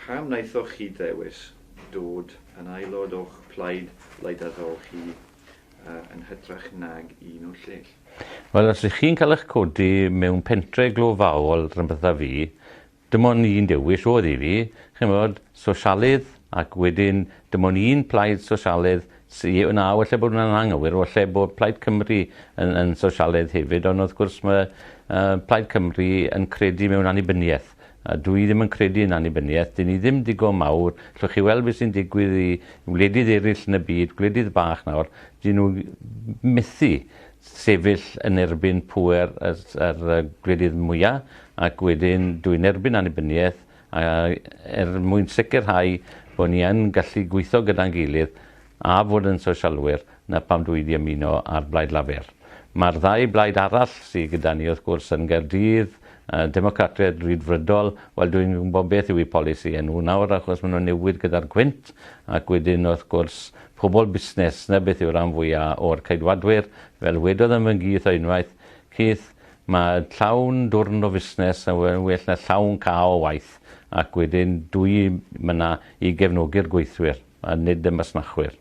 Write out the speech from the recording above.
Pam wnaethoch chi ddewis dod yn aelod o'ch plaid wleidyddol chi yn hytrach nag un o'r lleill? Wel, os ych chi'n cael eich codi mewn pentre glofaol rhywbeth â fi, dim ond un dewis oedd i fi, chimod, sosialydd, ac wedyn dim ond un plaid sosialydd sy, na, falle bod hwnna'n anghywir, falle bod Plaid Cymru yn, yn sosialydd hefyd, ond wrth gwrs mae Plaid Cymru yn credu mewn annibyniaeth. A dw i ddim yn credu yn annibyniaeth, dyn ni ddim digon mawr, llwch chi weld beth sy'n digwydd i wledydd eraill yn y byd, gwledydd bach nawr, dyn nhw methu sefyll yn erbyn pŵer yr, yr gwledydd mwyaf, ac wedyn dwi'n erbyn annibyniaeth, a er mwyn sicrhau bod ni yn gallu gweithio gyda'n gilydd a fod yn sosialwyr, 'na pam dwi 'di ymuno â'r Blaid Lafur. Mae'r ddau blaid arall sy gyda ni wrth gwrs yn Gaerdydd, y Democratiaid Rhyddfrydol, wel dwi'n gwybod beth yw eu polisi nhw nawr achos maen nhw'n newid gyda'r gwynt, ac wedyn wrth gwrs pobl busnes, 'na beth yw rhan fwya o'r Ceidwadwyr, fel wedodd yn fy nghyth o unwaith, Keith, mae llawn dwrn o fusnes yn well na llawn ca o waith, ac wedyn dwi myna i gefnogi'r gweithwyr a nid y masnachwyr.